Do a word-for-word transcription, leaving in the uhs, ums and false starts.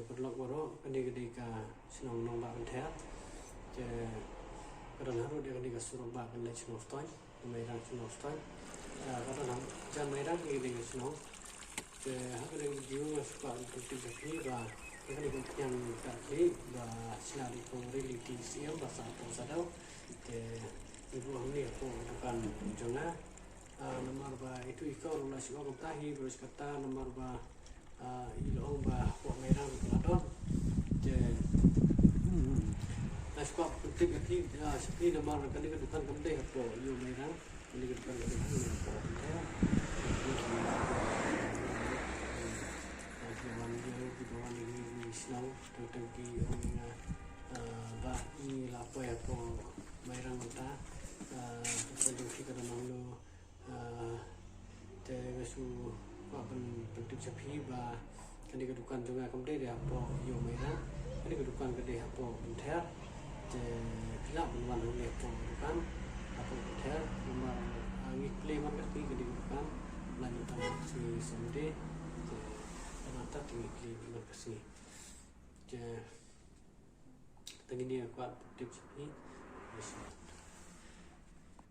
Paralok baroh, kane ka dei ka shnong Nongbah Pynther. Te ka don harud ïa kane ka surok bah ka leit sha Nongstoiñ, Mairang sha Nongstoiñ. Ah, ka don ha jan Mairang kane ka dei ka shnong. Te ha kane ka video nga sngewkwah ban pyntip ïa phi ba ïa kane ka umphniang ka khlieh ba shna da i Kong Reality Syiem ba sah pong sah daw. Te i buh hangne hapoh dukan jong nga. Ah, namar ba itu i Kong ruh la shu ong kumta hi, bad kata namar ba ah, i la ong ba hapoh Mairang ruh ka la don. Te nga sngewkwah pyntip ïa phi, ah, sha phi namar kane ka dukan kam dei hapoh ïew Mairang. Kane ka dukan ka dei hangne hapoh Pynthor. Ki ba wan ïew, ki ba wan ïew, ki ba wan ïew, ki shnong, teng teng ki ong ïa nga, ah, ba ngi la poi hapoh Mairang mynta. Ah, ka jong phi ka don nangno. Ah, te nga sngewkwah ban pyntip sha phi ba kane ka dukan jong nga kam dei dei hapoh ïew Mairang. Kane ka dukan ka dei hapoh Pynthor. Te phi lah ban wan hangne hapoh dukan hapoh Pynthor. Namar, ah, ngi plie man ka kti kane ka dukan. Lah ngi tang ka sngi Sunday. Te nangta te ngi plie man ka sngi. Te tang ine nga kwah pyntip sha phi.